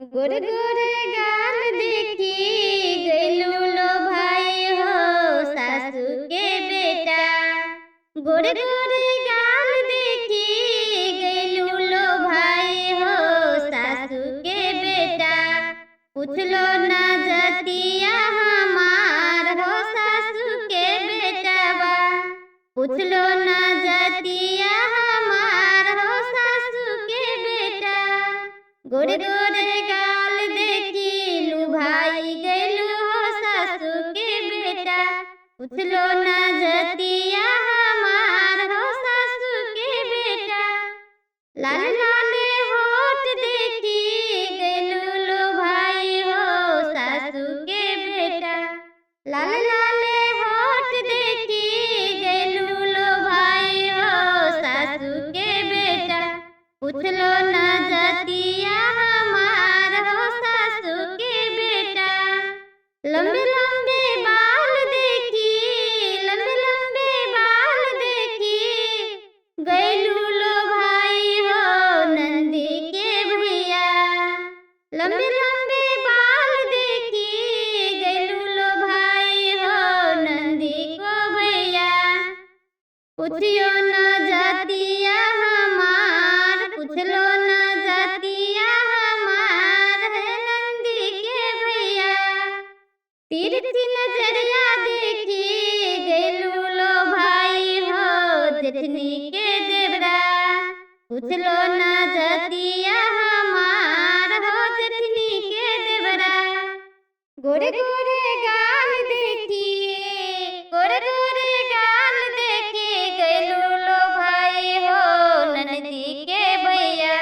गोरे गोरे गाल देखी गइलू लो भाई हो सासू के बेटा। गोरे गोरे गाल देखी गइलू लो भाई हो सासू के बेटा। पूछलो ना जतिया हमार हो सासू के बेटावा। पूछलो ना जतिया हमार हो सासू के बेटा। गोरे गोरे गाल देखी लू भाई गइलू हो सासू के बेटा। पूछलो ना जतिया हमार हो सासू के बेटा। लाल लाल होठ देखी गइलू लो भाई हो सासू के बेटा। लाल लाल होठ देखी गइलू लो भाई हो सासू के बेटा। पूछलो ना जतिया हमार हो सासू के बेटा। लंबे लंबे बाल देखी, लंबे लंबे बाल देखी गइलू लो भाई हो नंदी के भैया। लंबे लंबे बाल देखी गइलू लो भाई हो नंदी को भैया। पूछियो ना जतिया हमार, पूछलो ना जतिया हमार है नंदी के भैया। तिरछी नजरिया देखी गइलू लो भाई हो जेठनी के देवरा। पूछलो ना जतिया हमार हो जेठनी के देवरा। गोरे गोरे गाल देखी, गोरे गोरे गाल देखी गइलू लो भाई हो ननदी के भैया।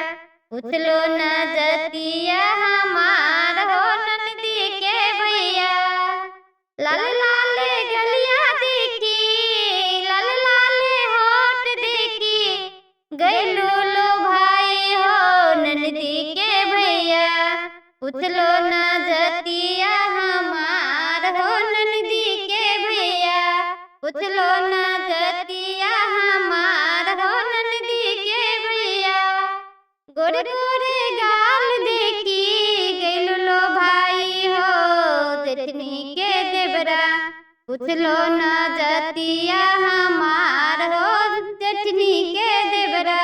पूछलो ना जतिया हमार हो ननदी के भैया। लाल लाल गलिया देखी, लाल लाल होठ देखी गइलू लो भाई हो ननदी के भैया। पूछलो ना जतिया हमार हो ननदी के भैया। पूछलो ना जतिया हमार हो ननदी के भैया। गोरे गोरे गाल देखी गइलू लो भाई हो जेठनी के देवरा। पूछलो ना जतिया हमार हो जेठनी के देवरा।